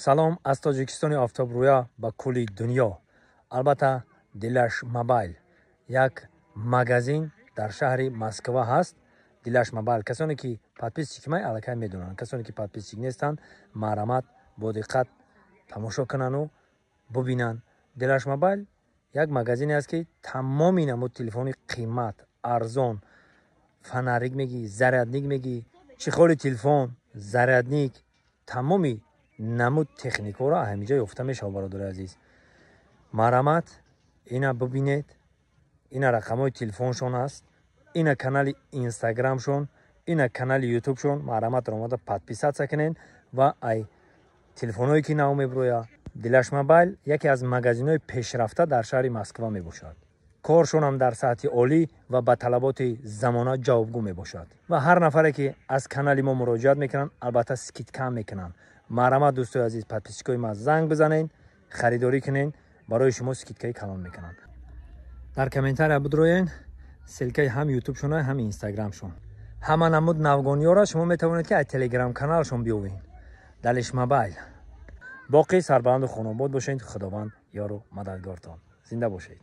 Салом аз Тоҷикистони офтобрӯя ба кулли дунё. Албатта, Дилаш Мобайл як магазин дар шаҳри Москва ҳаст. Дилаш Мобайл, касоне ки подписчики май, аллакай медонанд. Касоне ки подписчик нестанд, марҳамат, бо диққат тамошо кунану бубинанд. Дилаш Мобайл як магазине аст, ки тамоми намуд телефони қимат, арзон, фонарик мегӣ, зарядник мегӣ, чехоли телефон, зарядник, тамоми намуд техникаро ҳаминҷо ёфта мешавад. Бародари азиз, марҳамат, ина бубинед, ина рақамҳои телефоншон аст, ина канали Инстаграмшон, ина канали Ютубшон. Марҳамат, омада подписаться кунед ва ай телефонҳое ки нав мебироя. Дилаш Мобайл яке аз магазинҳои пешрафта дар шаҳри Москва мебошад. Коршонам дар сатҳи олӣ ва ба талаботи замона ҷавобгӯ мебошад ва ҳар нафаре ки аз канали мо муроҷиат мекунанд, албатта, скидка мекунанд. Марҳамат, дӯстои азиз, подписчикои ма, занг бизанед, харидорӣ кунед, барои шумо скидкаи калон мекунанд. Дар комментария бидроен, ссылкаи ҳам Ютубшона, ҳам Инстаграмшон, ҳама намуд навгониёро шумо метавонед, ки аз Телеграм каналшон биёвед. Далиш Мобайл. Боқӣ сарбаланду хонобод бошед, Худованд ёру мададгортон. Зинда бошед.